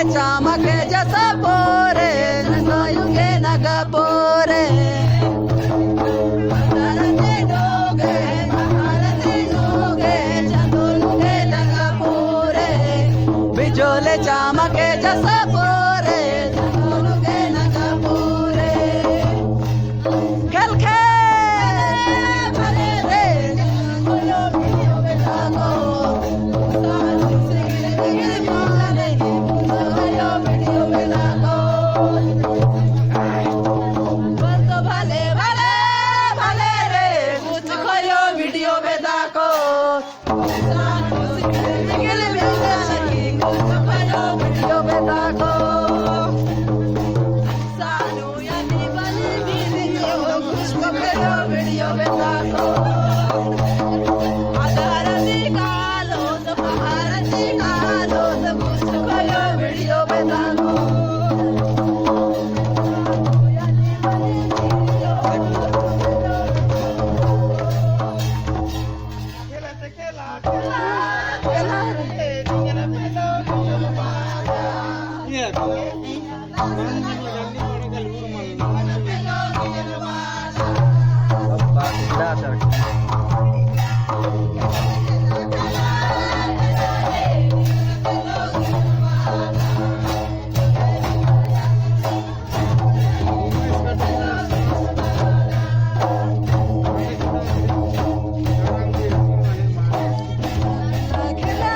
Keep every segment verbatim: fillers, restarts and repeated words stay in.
चामक जैसा पोरे, नंदोयु के नगा पोरे। बिजोले चामक जैसा पोरे, चंदोयु के नगा पोरे। खेल खेल। भले, भले, भले रे, कुछ खोयो video में दाको। खेला,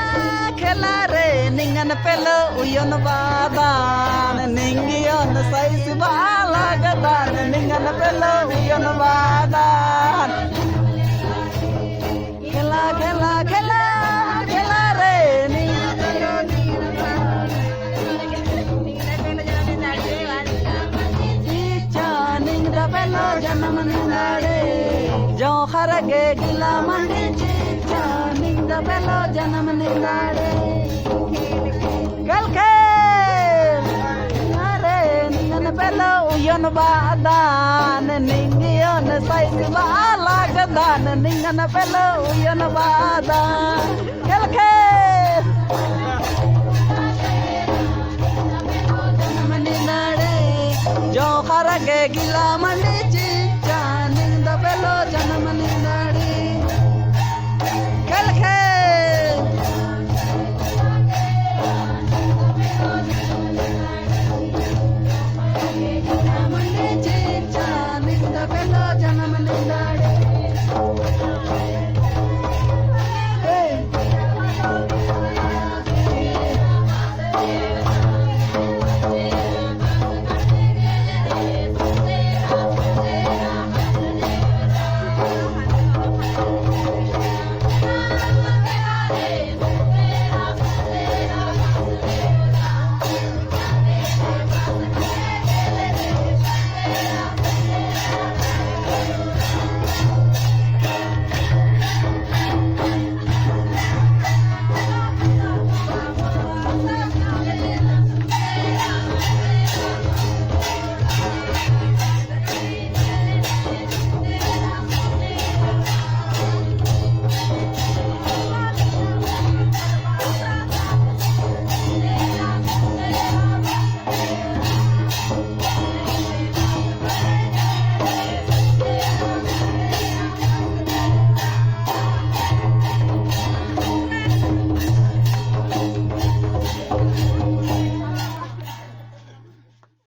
खेला रे, निंगन पेलो उयन बादान, निंगियन सैस बाला गदान, निंगन पेलो उयन बादान। खेला, खेला, खेला, खेला रे, निंगन चिच्चा निंगन पेलो जनम निंदाड़े। जोंख़र गे गिला मंडी चिच्चा निंगन पेलो जनम निंदाड़े। गलखे अरे निंगन पेलो उयन बादान, निंगियन सैस बाला गदान, निंगन पेलो उयन बादान। गलखे